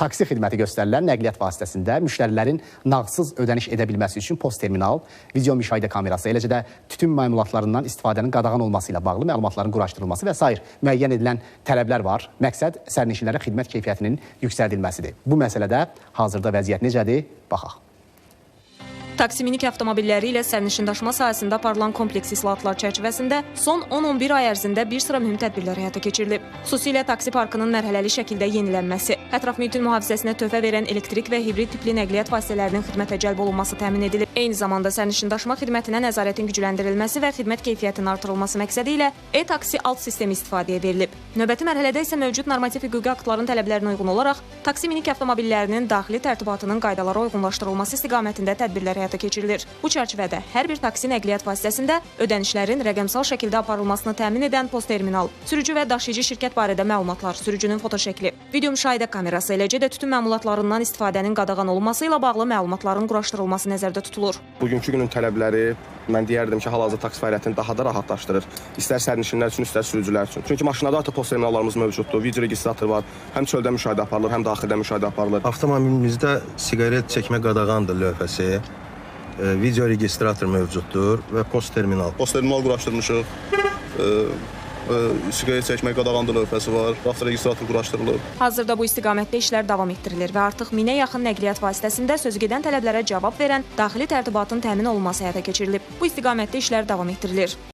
Taksi xidməti göstərilən nəqliyyat vasitəsində müştərilərin nağdsız ödəniş edə bilməsi üçün post terminal, video müşahidə kamerası, eləcə də tütün məmulatlarından istifadənin qadağan olması ilə bağlı məlumatların quraşdırılması və sair müəyyən edilən tələblər var. Məqsəd sərnişinlərə xidmət keyfiyyətinin yüksəldilməsidir. Bu məsələdə hazırda vəziyyət necədir? Baxaq. Taksi minik avtomobilləri ilə sərnişindaşıma sahəsində aparılan kompleks islahatlar çərçivəsində son 10-11 ay ərzində bir sıra mühüm tədbirlər həyata keçirilib. Xüsusilə taksi parkının mərhələli şəkildə yenilənməsi, ətraf mühitin mühafizəsinə töhfə verən elektrik və hibrid tipli nəqliyyat vasitələrinin xidmətə cəlb olunması təmin edilib. Eyni zamanda sərnişindaşıma xidmətinə nəzarətin gücləndirilməsi və xidmət keyfiyyətinin artırılması məqsədi ilə e-taksi alt sistemi istifadəyə verilib. Növbəti mərhələdə isə mövcud normativ hüquqi aktların tələblərinə uyğun olaraq taksi minik avtomobillərinin daxili tərtibatının qaydalara uyğunlaşdırılması istiqamətində tədbirlər həyata keçirilir. Bu çərçivədə hər bir taksi nəqliyyat vasitəsində ödənişlərin rəqəmsal şəkildə aparılmasını təmin edən post terminal, sürücü və daşıyıcı şirkət barədə məlumatlar, sürücünün fotoşəkli, video müşahidə kamerası, eləcə də tütün məmulatlarından istifadənin qadağan olunması ilə bağlı məlumatların quraşdırılması nəzərdə tutulur. Bugünkü günün tələbləri mən deyərdim ki, hal-hazırda taksi fəaliyyətini daha da rahatlaşdırır. İstər sərnişinlər üçün, istər sürücülər üçün. Çünki maşınlarda artıq post terminallarımız mövcuddur, video registrator var. Həm çöldə müşahidə aparılır, həm daxildə müşahidə aparılır. Avtomobilimizdə siqaret çəkmə qadağandır lövhəsi, video registrator mövcuddur və post terminal. Post terminal quraşdırmışıq. Siqaret çəkmək qadağandır lövhəsi var. Avtoregistrator quraşdırılıb. Hazırda bu istiqamətdə işlər davam etdirilir və artıq 1000-ə yaxın nəqliyyat vasitəsində sözügedən tələblərə cavab verən daxili tərtibatın təmin olunması həyata keçirilib. Bu istiqamətdə işlər davam etdirilir.